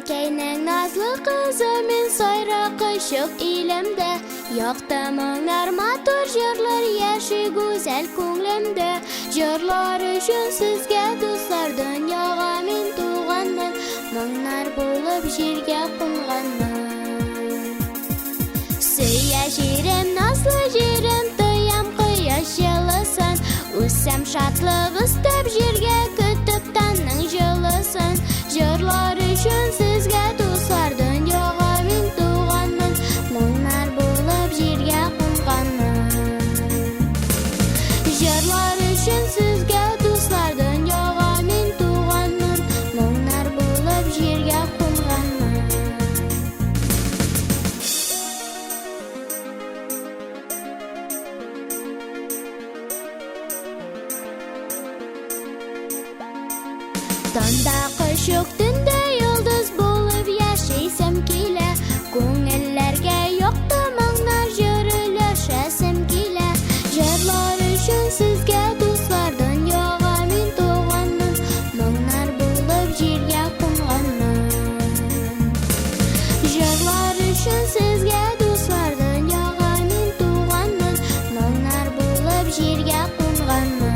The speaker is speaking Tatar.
Әткәйнең назлы кызы мин сайра кочык илемдә. Якты моңнар, матур җырлар яши гүзәл күңлемдә. Җырлар өчен сезгә, дуслар, дөньяга мин туганмын, моңнар булып җиргә кунганмын. Сөя җирем, назлы җирем, тоям кояш җылысын. Үссәм шатлык өстәп җиргә, көтеп тәннең җылысын. Җырлар өчен сезгә, дуслар, дөньяга мин туганмын, моңнар булып җиргә кунганмын. Җырлар өчен сезгә, дуслар, дөньяга мин туганмын, моңнар булып җиргә кунганмын. Танда кошык, төндә йолдыз булып яшисем килә. Күңелләргә якты моңнар җыр өләшәсем килә. Җырлар өчен сезгә, дуслар, дөньяга мин туганмын, моңнар булып җиргә кунганмын. Җырлар өчен сезгә, дуслар, дөньяга мин туганмын, моңнар булып җиргә кунганмын.